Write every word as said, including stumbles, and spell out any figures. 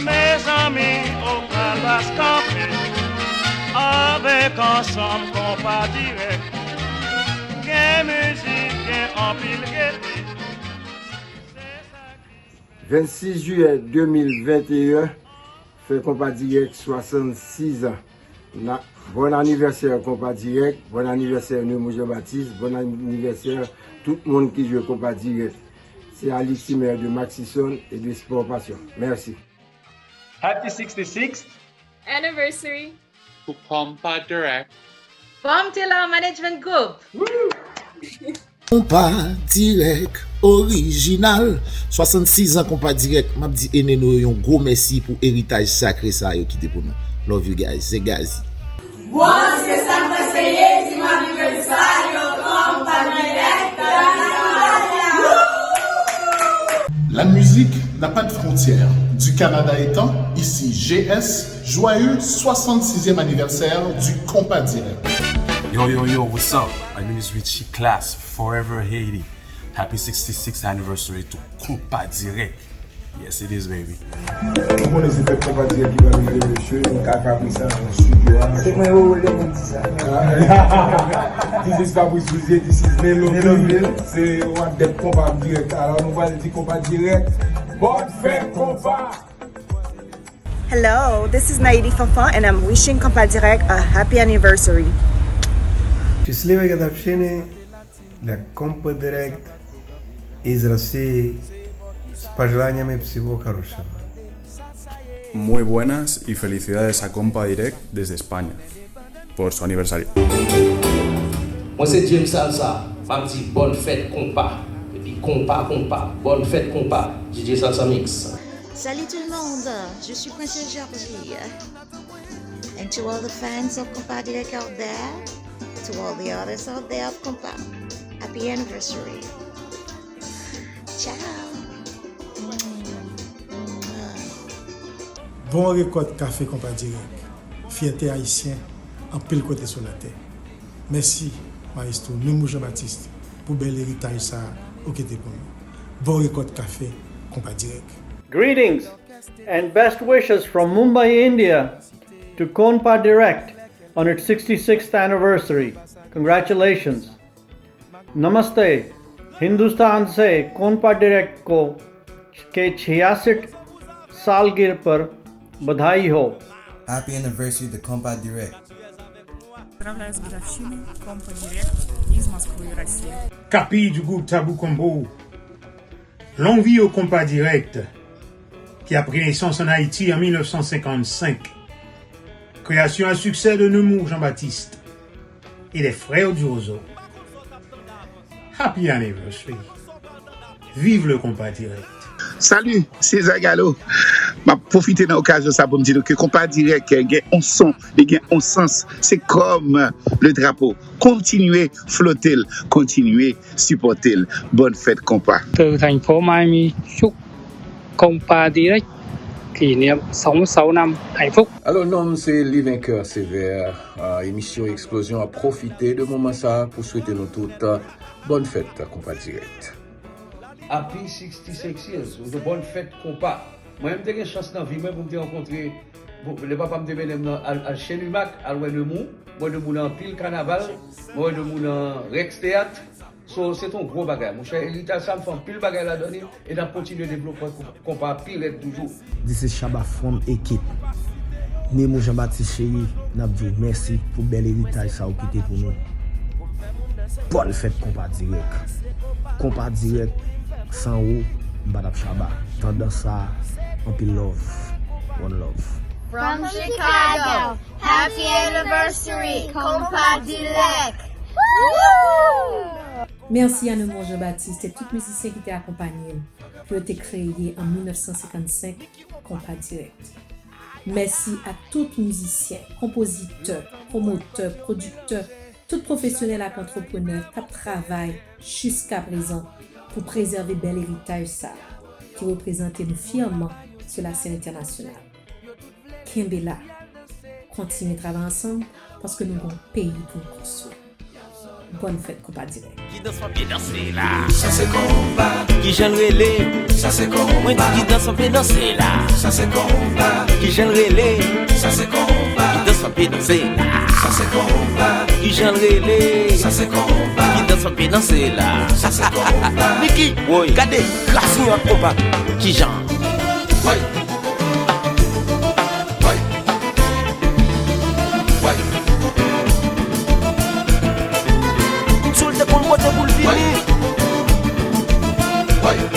Mezanmi, Okalbas kanpe avèk ansanm konpa dirèk. Gen mizik, gen anpil gete. Vennsis jiyè de mil venteyen, fè Konpa Dirèk swasannsis an. Na, bon anivèsè Konpa Dirèk, bon anivèsè Nemours Jean Baptiste, bon anivèsè tout moun ki jwe Konpa Dirèk. C'est Alix Simer de Maxison et de Sport Passion. Merci. Happy sixty-sixth anniversary to Konpa Dirèk. From Taylor Management Group. Konpa Dirèk orijinal. Swasannsis an Konpa Dirèk. M ap di Eneno yo yon gwo mèsi pou eritaj sakre sa yo kite pou nou. Love you guys. Se Gazi. Bon, se sa k pase ye, di m anivèsè yo, Konpa Dirèk. La musique n'a pas de frontières. Du Canada étant, ici G S, joyeux soixante-sixième anniversaire du Konpa Dirèk. Yo, yo, yo, what's up? My name is Richie Class, forever Haiti. Happy sixty-sixth anniversary to Konpa Dirèk. Yes, it is, baby. Ou konnen se fèt Konpa Dirèk ki pral rive, mesye, nou ka Fabrice sa nan estidyo a. Se mwen yo, yo di sa. This is Fabrice Louisier, this is Melo Bill. Se yon adèp Konpa Dirèk. Alò, nou pral di Konpa Dirèk. Bonne fête, Konpa! Hello, this is Naïdi Fanfan, and I'm wishing Konpa Dirèk a happy anniversary. Счастливо годовщины для Компа Директ из России с пожеланием всего хорошего. Muy buenas y felicidades a Konpa Dirèk desde España por su aniversario. Mwen se James Salsa, m ap di bòn fèt konpa. Epi konpa, konpa, bòn fèt konpa, D J Salsa Mix. Salut tout le monde, je suis Princesse Georgie. And to all the fans of Konpa Dirèk out there, to all the artists out there of Konpa, happy anniversary. Ciao. Bon rekòt kafe Konpa Dirèk, fyète ayisyen anpil kote sou latè. Mèsi, Maestro Nemours Jean Baptiste, pou bèl eritaj sa a ou kite pou nou. Bon rekòt kafe Konpa Dirèk. Greetings and best wishes from Mumbai, India to Konpa Direct on its sixty-sixth anniversary. Congratulations. नमस्ते, हिंदुस्तान से कोनपा डायरेक्ट को के छियासठ सालगिरह पर बधाई हो। Happy anniversary to Konpa Direct. Поздравляю с годовщиной Компа Директ из Москвы, Россия. Kapi du groupe Tabou Combo. Longue vie au Konpa Direct, qui a pris naissance en Haïti en mille neuf cent cinquante-cinq. Création à succès de Nemours Jean-Baptiste et les frères du Roseau. Happy anniversary. Vive le Konpa Direct. Salut, se Zagalo. M ap pwofite nan okazyon sa pou m di nou ke Konpa Dirèk gen on son, li gen on sans. Se kòm le drapo. Kontinye flote l, kontinye sipòte l. Bòn fèt konpa. Teu thành phố Miami chúc Konpa Direct kỷ niệm sống sâu năm hạnh phúc. Alò, non m se Li Vainqueur Sévère. Ah, emisyon Eksplozyon ap pwofite de moman sa a pou swete nou tout, ah, bòn fèt Konpa Dirèk. Happy sixty-six years. Ou di bòn fèt konpa. Mwen menm te gen chans nan vi mwen pou m te rankontre, bon, lè papa m te mennen m nan al, al Chen Umak, al wè Nemours. Mwen wè Nemours nan anpil kanaval. Mwen wè Nemours nan Rex Théâtre. So, se t on gwo bagay. Monchè, eritaj sa m fè anpil bagay ladan li. E n ap kontinye devlope konpa pi rèd toujou. This is Shabba from Ekip. Nemours Jean Baptiste cheri, n ap di w mèsi pou bèl eritaj sa ou kite pou nou. Bòn fèt Konpa Dirèk. Konpa Dirèk, san ou, m pa t ap Shabba. Tandans sa, anpil love. One love. From Chicago, happy anniversary, Konpa Dirèk! Mèsi a Nemours Jean Baptiste e tout mizisyen ki te akonpanye l pou yo te kreye an mil nèf san senkannsenk Konpa Dirèk. Mèsi a tout mizisyen, konpozitè, pwomotè, pwodiktè, tout pwofesyonèl ak antreprenè k ap travay jiskaprezan pou prezève bèl eritaj sa a. ki reprezante nou fyèman sou la sèn entènasyonal. Kenbe la. Kontinye travay ansanm paske nou gen yon peyi pou n konstwi. Bòn fèt konpa dirèk. Ki dans w ap danse la? Sa se konpa. Ki jan l rele? Sa se konpa. Mwen di ki dans w ap danse la? Sa se konpa. Ki jan l rele? Sa se konpa. Ki dans w ap danse la? Sa se konpa. Ki jan l rele? Sa se konpa. Ki dans w ap danse la? Sa se konpa. Niki, woy, gade, kras yon ak konpa. Ki jan? Woy. Woy. Woy. Si w te konn kote pou l vini. Woy.